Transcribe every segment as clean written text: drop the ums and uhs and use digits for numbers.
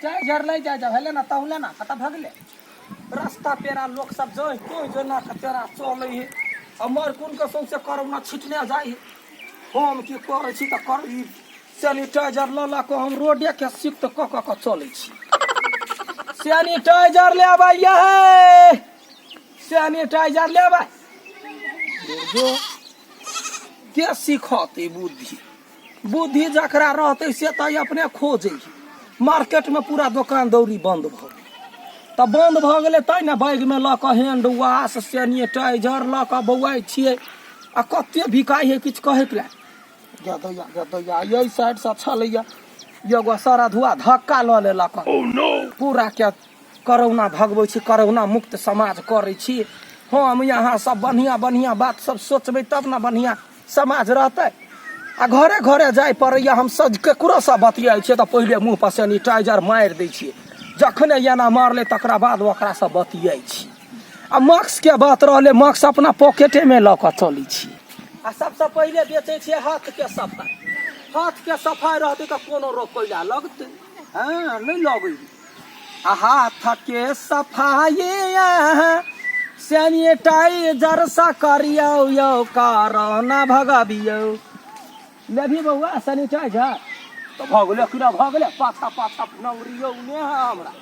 Sanitiser लै जाइ जा भेलै ने तहुले ने कतऽ भगलै रास्ता पेरा लोक सब जोइ तोइ जेना के तेरा चलै है आ मरकुन के सौंसे कोरोना छिटने जाइ है हम की करै छी तऽ कर ई सैनिटाइजर लऽ लऽ कऽ हम रोडे के सिक्त कऽ कऽ कऽ चलै छी सैनिटाइजर ले आबै हे सैनिटाइजर ले आबै जो के सीखत ई बुद्धि बुद्धि जकरा रहतै से तऽ अपने खोजै मार्केटमे पूरा दोकान दौरी बन्द भऽ गेलै तऽ बन्द भऽ गेलै तैँ ने बैगमे लऽ कऽ हैंड वाश सैनिटाइजर लऽ कऽ बौआइ छियै आ कते बिकाइ हइ किछु कहैके लए गदैया गदैया एहि साइडसँ छलैया एगो सारा धुआ धक्का लऽ लेलक पूरा के करोना भगबै छी करोना मुक्त समाज करै छी हम यहाँ सब बढ़िआँ बढ़िआँ बात सब सोचबै तब ने बढ़िआँ समाज रहतै आ घरे घरे जाय पड़ैया हम सब केकरोसँ बतियाइ छियै तऽ पहिले मुँह पर सैनिटाइजर मारि दै छियै जखने एना मारलै तकरा बाद ओकरासँ बतियाइ छी आ मास्कके बात रहलै मास्क अपना पॉकेटेमे लऽ कऽ चलै छी आ सबसँ पहिले बेचै छियै हाथके सफाइ हाथके सफाइ रहतै तऽ कोनो रोग कैला लगतै हँ नहि लगै आ हाथके सफाइ अहाँ सैनिटाइजरसँ करियौ यौ कोरोना भगबियौ लेबही बौआ सैनिटाइजर तऽ भऽ गेलै कि भऽ गेलै पाछा पाछा नंगरियौ ने है हमरा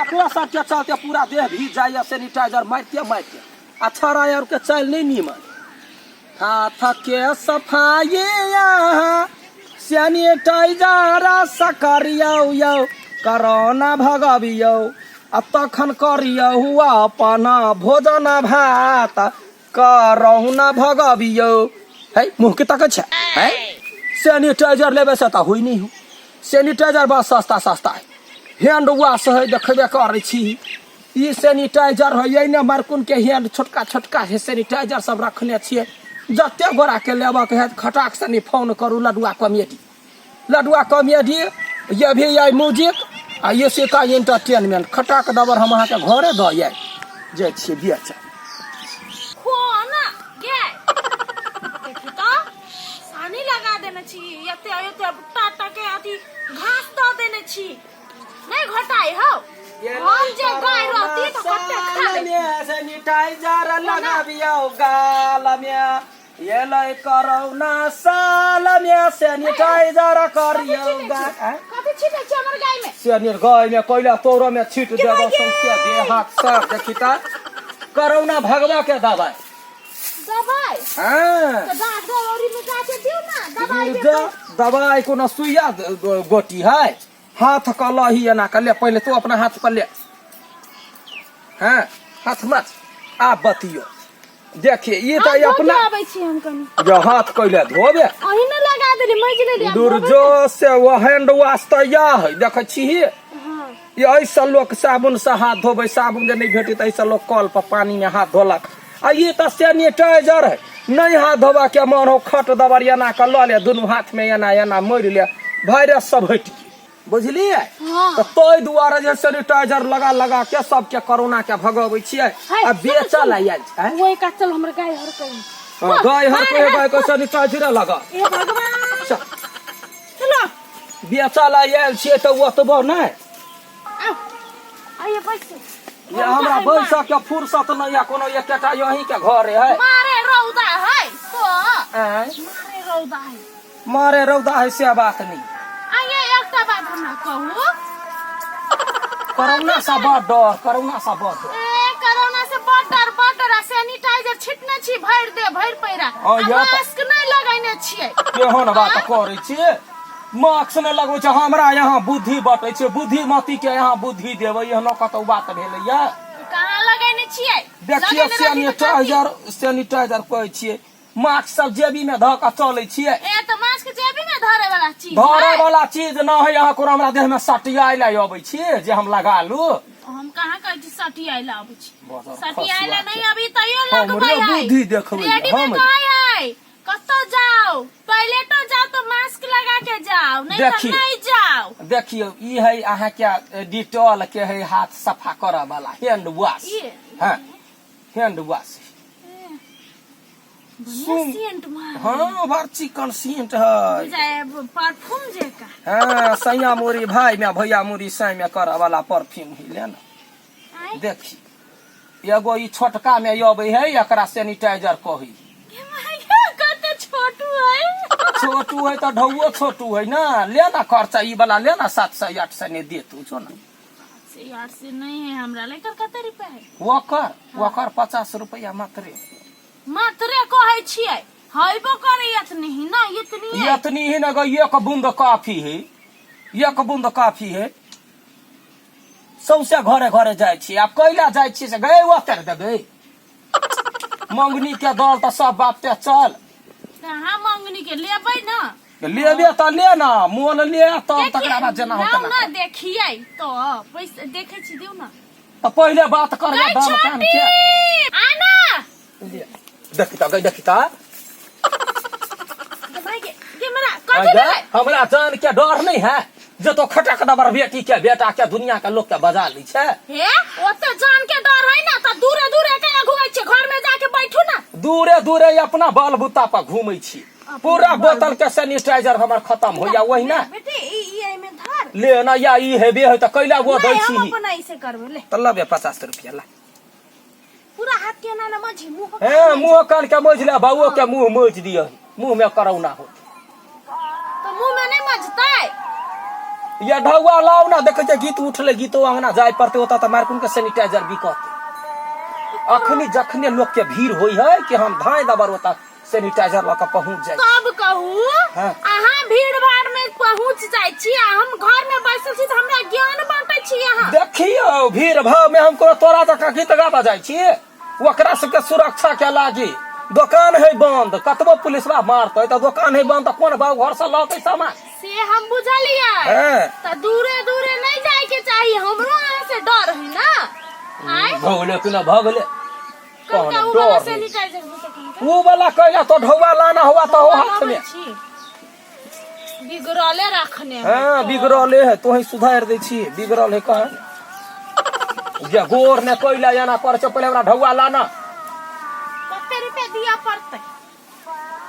एकरा सबके चलते पूरा देह भीज जाइए सैनिटाइजर मारिते मारिते आ छड़ा आरके चालि नहि नीमन हाथ के सफाई अहाँ सैनिटाइजर सँ करियौ यौ कोरोना भगबियौ आ तखन करियौ अपन भोजन भात कोरोना भगबियौ है मुँह के तकै छै है सैनिटाइजर लेबै से तऽ होइ नहि हो सैनिटाइजर बस सस्ता सस्ता है हैंड वाश है देखबे करै छी ई सैनिटाइजर है ने मरकुन के हैंड छोटका छोटका है सैनिटाइजर सब रखने छियै जते गोरा के लेबक है खटाक से नहीं फोन करू लडुआ कॉमेडी लडुआ कॉमेडी ये भी आई म्यूजिक आ ये से का एंटरटेनमेंट खटाक दबर हम अहाँके घरे दऽ आयल जाइ छियै बेचऽ खो ना गे देखी तो सानी लगा देने छी एते एते टाटा के अथी घास दऽ देने छी नहीं घटाई हो हम जे गाय रहती तो कते खा लेती सैनिटाइजर लगाबियौ गाल में एलै कोरोना साल में सैनिटाइजर करियौ गाल कथी छिटै छी हमर गाय में सैनिट गाय में कोइला तोरो में छीट देबो सौंसे देह हाथ सब देखी त कोरोना भगवा के दवाई दवाई हाँ तो डॉक्टर औरी में जाके दियो ना दवाई दे दवाई कोनो सुइया गोटी है हाथ कऽ लही एना कऽ ले पहिले तू अपना हाथ पर ले हाँ हाथ मत आब बतियो देखिए ई तऽ अपना आबै छी हम कनी जो हाथ कैले धोबे अहीं ने लगा देली मजि लेली आब धोबै दुर्जो से वो हैंड वॉश तऽ या है देखै छी ने। हाँ ई एहिसँ लोक साबुनसँ हाथ धोबै साबुन जे नहि भेटै तऽ एहिसँ लोक कल पर पानीमे हाथ धोलक आ ई तऽ सैनिटाइजर है नहि हाथ धोबा के मन हो खट दबर एना कऽ लऽ ले दुनू हाथमे एना एना मरि ले वायरस सब हटि गेल बुझलियै हाँ। तऽ ताहि दुआरे जे सैनिटाइजर लगा लगा के सबके कोरोना के भगबै छियै है, आ सुनू, बेचऽ सुनू। लए आयल छै ओहि का चल हमर गाय हर कहीं हाँ, गाय हर कोई गाय के सैनिटाइजर लगा ए भगवान चल, चलो बेचऽ लए आयल छियै तऽ ओतबो नहि आउ आइए बैसू ये हमरा बैसऽ के फुर्सत नहि यऽ कोनो एकेटा अहीं के घर है मारे रौदा है तो आँय? मारे रौदा है मारे रौदा है से बात नहीं आइए एकटा बात हमरा कहू कोरोना से बड़ डर कोरोना से बड़ डर ए कोरोना से बड़ डर बड़ डर आ सैनिटाइजर छिटने छी भरि दे भरि पैरा हाँ, आ या तऽ- मास्क नहि लगैने छियै केहन बात करै छियै मास्क नहि लगबै छै हमरा यहाँ बुद्धि बटै छै बुद्धिमती के यहाँ बुद्धि देबै एहनो कतौ बात भेलैया कहाँ लगैने छियै देखियौ लगेने रहती तऽ सैनिटाइजर सैनिटाइजर कहै छियै मास्क सब जेबी में धऽ कऽ चलै छियै ए तऽ मास्क जेबी में धरे वाला चीज धरे है। वाला चीज न है यहाँ कोनो हमरा देह में सटियाइ लए अबै छियै जे हम लगा लू हम कहाँ कहै छी सटियाइ ला अबै छी बस, सटियाइ ला खसुआ नहीं अभी तैयो हमरे लगबै है बुद्धि देखबै रेडी में हम। कहै है कतौ जाओ टॉयलेटो जाओ तो मास्क लगा के जाओ नहीं तो देखी। नहीं जाओ देखियौ ई है अहाँके डिटॉल के है हाथ सफा करऽ वाला हैंड वॉश ई हाँ हैंड वॉश बढ़िया सेंट मार हाँ बड़ चिकन सेंट है बुझाय परफ्यूम जेका हाँ सैया मोरी भाई में भैया मोरी साई में करे वाला परफ्यूम है ले ना आय देखी एगो ई छोटका में अबै है एकरा सैनिटाइजर कही गे माय गे, कते छोटू है छोटू है तो ढौओ छोटू है ना ले ना खर्चा ई वाला ले ना 700 800 ने दे तू जो ना से यार से नहीं है हमरा लेकर कते रुपया है ओकर ओकर 50 रुपया मात्रे मात्रे कहै छियै हैबो करे इतनी ही ना इतनी है इतनी ही ना गो एक बूंद काफी है एक बूंद काफी है सौंसे घरे घरे जाइ छी आब कैला जाइ छी से गए ओते देबै मंगनी के दल तऽ सब बाप ते चल कहाँ मंगनी के लेबै ना लेबे तऽ ले ना मोल ले तब तकरा बाद जेना लाउ होतै ना देखियै तो पैसा देखै छी दियौ ना तऽ पहिले बात कर गै दाम कान छोटी के आना ले देखी तऽ गै देखी तऽ गे भाई गे गे मरा कथी अरे, देबै हमरा जान के डर नहीं है जे तो खटक दबर बेटी के बेटा के दुनिया के लोग के बजा ली छै हे ओते जान के डर है ना त दूरे दूरे के घुमै छी घर में जाके बैठू ना दूरे दूरे अपना बाल बुता पर घूमै छी पूरा बोतल के सैनिटाइजर हमर खत्म हो या वही ना बेटी ई ई एमे धर ले ना या ई हेबे है त कैला वो दै नहीं छी हम अपन ऐसे करबै ले त लबे 50 रुपया ला पूरा हाथ के ना ना मझी मुंह हे मुंह कान के मज ले बाबू के मुंह मज दिय मुंह में करौना हो तो मुंह में नहीं मजतै या ढौआ लाओ ना देखै छै गीत उठले गीतो अंगना जाय पड़ते ओतऽ तऽ मारकुन के सैनिटाइजर बिकत अखनी जखने लोग के भीड़ होई है कि हम धाय दबर ओतऽ सैनिटाइजर लऽ कऽ पहुँच जाइ तब कहू हाँ। अहाँ भीड़ भाड़ में पहुँच जाइ छी आ हम घर में बैसल छी तऽ हमरा ज्ञान बांटै छी अहाँ देखियौ भीड़ भाव में हम कोनो तोरा जकाँ गीत गाबऽ जाइ छी ओकरा सबके सुरक्षा के लागी दोकान है बंद कतबो पुलिसवा मारतै तऽ दोकान है बंद तऽ कोन बाबू घर से लौतै सामान से हम बुझलियै हाँ। तऽ दूरे दूरे नहीं जाय के चाही हमरो अहाँ से डर है ना आय भऽ गेलै कि ना भऽ गेलै कनका कहने उ वाला डर नहीं। सैनिटाइजर दू कनका ऊ वाला कैला तो ढौआ लाना हुआ तो हो हाथ में छी बिगड़ले रखने है हाँ बिगड़ले है तोही सुधार दै छी बिगड़ल है कहाँ जे गोर ने कैला एना कर छै पहिले हमरा ढौआ लाना कते रुपया दिया पड़तै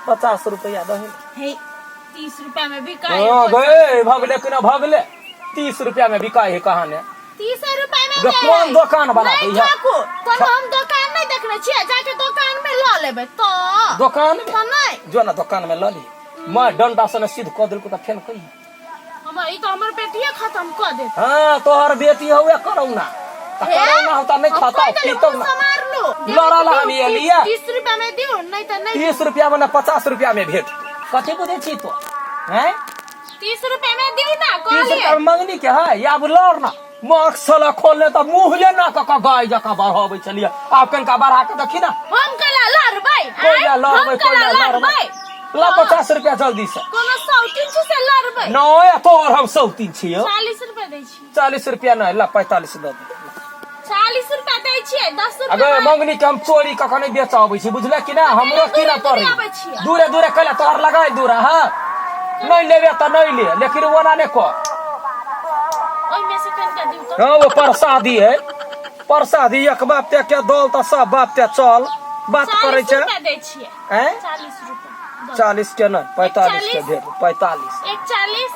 50 रुपया दही हे 30 रुपया में बिकाय हाँ गए भगले कि ना भगले 30 रुपया में बिकाय है कहाँ ने 30 रुपया में गे, कोन दोकान वाला नहीं दैया? ठाकुर कोनो हम दोकान नहीं देखने छियै जाके दोकान में लऽ लेबै तो दोकान में तो नहीं जो ना दोकान में लऽ ली मैं डंडा से ने सिद्ध कऽ देलको तऽ फेन कही हमर ई तो हमर बेटिए खत्म कऽ देत हाँ तोहर बेटी हवे करौना तऽ करौना होता नहीं हम खाता कहि देली, पीतौ मुँह ना समारलू। लड़ऽ ला हम एलियै। 30 रुपया में दियौ नहीं तऽ नहीं 30 रुपया में ना 50 रुपया में भेट कथी बुझै छी तो हैं 30 रुपया में दियौ ना 30 कहलियै रुपया में मंगनी के है या अब लड़ ना मास्क साला खोलने तऽ मुँह ले ना कऽ कऽ गाय जकाँ बढ़ाबै छलियै आब कनिका बढ़ा कऽ देखी ना हम कैला लड़बै आँय? कोइला लड़बै हम कैला कोइला लड़बै लड़बै ला 50 रुपया जल्दी से कोनो शौकीन छी से लड़बै नहीं तोहर हम शौकीन छियौ 40 रुपया दै छी 40 रुपया नहीं ला 45 दऽ दे 40 रुपया दै छियै 10 रुपया अगर मंगनी के हम चोरी कऽ कऽ नहि बेचऽ अबै छी बुझले कि ना हमरो दूरे कीनऽ दूरे पड़ै आबै छियै। दूरे दूरे कैला तोहर लगाय दूरा हाँ नहीं लेबे तऽ नहीं ले लेकिन ओना नहि कर ओहिमे से कनिका दियौ तऽ हाँ वो प्रसादी है प्रसादी एक बाप ते के दल तऽ सब बाप ते चल बात करै 40 छै रुपया दै छियै हैं 40 रुपया 40 के नहि 45 के भेट 45 एक चालीस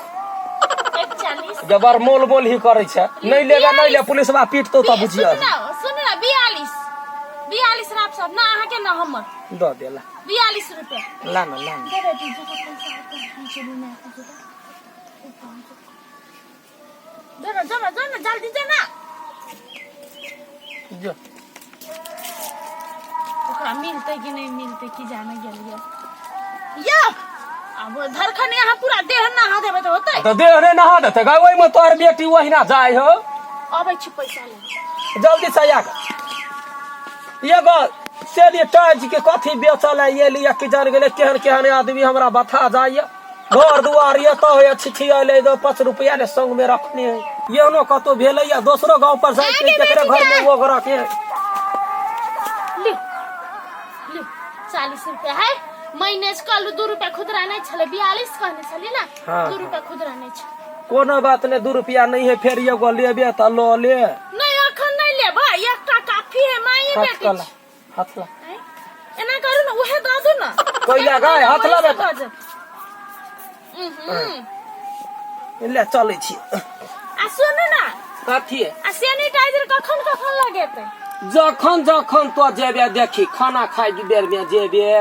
एक चालीस जबर मोल मोल ही करै छै नहि लेबे नहि ले पुलिसवा पीटतौ तऽ बुझियह सुन ना सुन ना 42 42 राप सब ना अहाँ के ना हमर दऽ देला 42 रुपया ला ना ला ना दे बेटी जो तो पैसा आता है नीचे में आता है जो ना जो ना जो ना जल्दी जो ना जो ओकरा मिलतै कि नहीं मिलतै की जाने गेलियै यो अब धरखन यहाँ पूरा देह नहा देबै तऽ होतै तऽ देह नहि नहा देतै गे ओहिमे तोहर बेटी ओहिना जाइ हो अबै छी पैसा ले जल्दी से आग एगो सैनिटाइज के कथी बेचल है ये लिए कि जान गेलै केहन केहन आदमी हमरा बथा जाइए घर दुआर ये तो है छिछियल है 5 रुपया ने संग में रखने है एहनो कतौ भेलै या दोसरो गांव पर जाइ छै केकरे घर में वो रखे है लियो लियो 40 रुपया है मैनेज कर लू 2 रुपया खुदरा नहीं छले 42 कहने छली ना हाँ, 2 रुपया खुदरा नहीं छले कोनो बात नहीं 2 रुपया नहीं है फेर एगो लेबे तऽ लऽ ले नहीं अखन नहीं लेबै एकटा काफी है माई हाथ बेटी कला हाथ ला आँय? एना करू ने उहे दऽ दू ने कोइला गाय हाथ ला बेटा ले चलै छी। आ सुनू ना। कथी? आ सैनिटाइजर कखन कखन लगेतै? जखन जखन तो जेबे, देखी, खाना खाय के बेर में जेबे,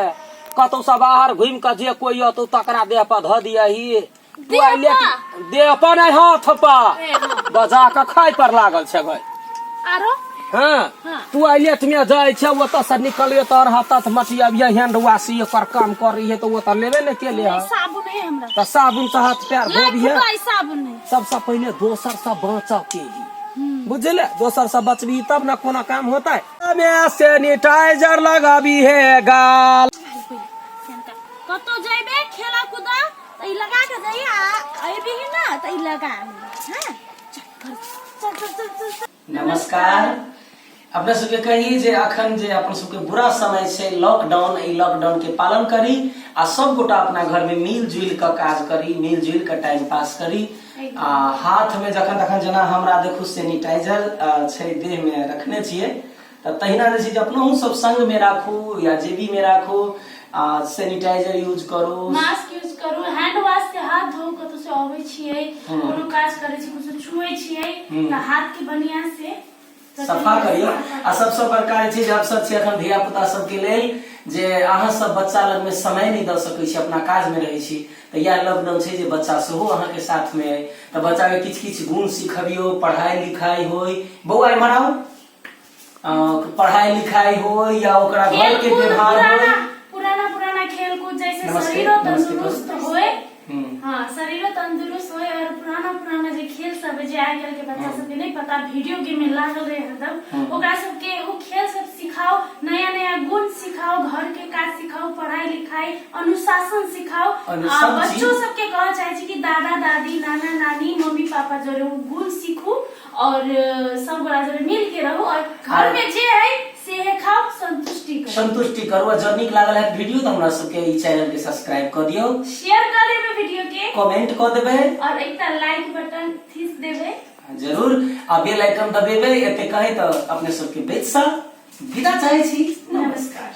कतौ से बाहर घुमि के जे कोई अतौ तकरा देह पर धऽ दियही। तू देह अइले पर? देह पर नहि, हाथ पर। ए, हाँ। बजा के खाय पर लागल छै भाई। आरो? हाँ। हाँ। तू आइलेट में जाइ छै, ओतऽ से निकलिए तोहर हाथ ताथ मटियाबिये, हैंड वॉश एकर काम कर रही है, तऽ ओतऽ लेबे ने केले है। साबुन है हमरा। तऽ साबुन से हाथ पैर लाइ धोबिहे। फुटलाई साबुन है। सबसे पहले दोसर से बचऽ के ही, बुझले? दोसर से बचबी तब न कोनो काम होता है। सैनिटाइजर लगाबी है गाल। कतौ जइबे खेला कूदा तऽ ई लगा के जइहे आ अयबी ना तऽ ई लगा लिहे। हाँ, चल घर, चल चल चल चल चल। नमस्कार। अपने सबके कही जे अखन जे अपन सबके बुरा समय छै लॉकडाउन, एहि लॉकडाउन के पालन करी आ सब गोटा अपना घर में मिल जुल के काज करी, मिल जुल के टाइम पास करी। आ हाथ में जखन तखन, जेना हमरा देखू सैनिटाइजर छै देह में रखने छियै, तऽ तहिना जे छै जे अपनहु सब संग में राखू या जेबी में राखू आ सैनिटाइजर यूज करू, मास्क यूज करू, हैंड वॉश से हाथ धो। कतौ से अबै छियै, कोनो काज करै छी, कुछो छुए छियै तऽ हाथ के बढ़िया से सफा करियौ। आ सबसँ बड़का जे छै जे अवसर छै एखन धिया पुता सबके लेल जे अहाँ सब बच्चा लगमे समय नहि दऽ सकै छी, अपना काजमे रहै छी, तऽ इएह लॉकडाउन छै जे बच्चा सेहो अहाँके साथमे अइ, तऽ बच्चाके किछु किछु गुण सिखबियौ। पढ़ाइ लिखाइ होइ, बौआ एम्हर आउ, पढ़ाइ लिखाइ होइ या ओकरा घर के खेलकूद, व्यवहार होइ। पुराना पुराना पुराना खेलकूद जैसे नमस्ते, शरीरो नमस्ते। तंदुरुस्त होए। हाँ, शरीरो तंदुरुस्त होए और पुराना पुराना जे खेल सब है, जे आइ काल्हि के बच्चा सबके नहीं पता, वीडियो गेम में लागल रहे हरदम, ओकरा सबके ओ खेल सब सिखाओ, नया नया गुण सिखाओ, घर के काज सिखाओ, पढ़ाई लिखाई, अनुशासन सिखाओ। और आ सब चीज- बच्चो सबके कहऽ चाहे छी कि दादा दादी, नाना नानी, मम्मी पापा जरे ओ गुण सीखू और सब गोरा जरे मिल के रहू और घर में जे है से है खाओ, संतुष्टि करू। संतुष्टि करू। आ जँ नीक लागल है वीडियो तऽ हमरा सबके ई चैनल के सब्सक्राइब कऽ दियौ, शेयर कर देबै वीडियो के, कमेंट कऽ देबै और एकटा लाइक बटन थीस देबै जरूर आ बेल आइकन दबेबै। एते कहै तऽ अपने सबके बीचसँ विदा चाहै छी। नमस्कार।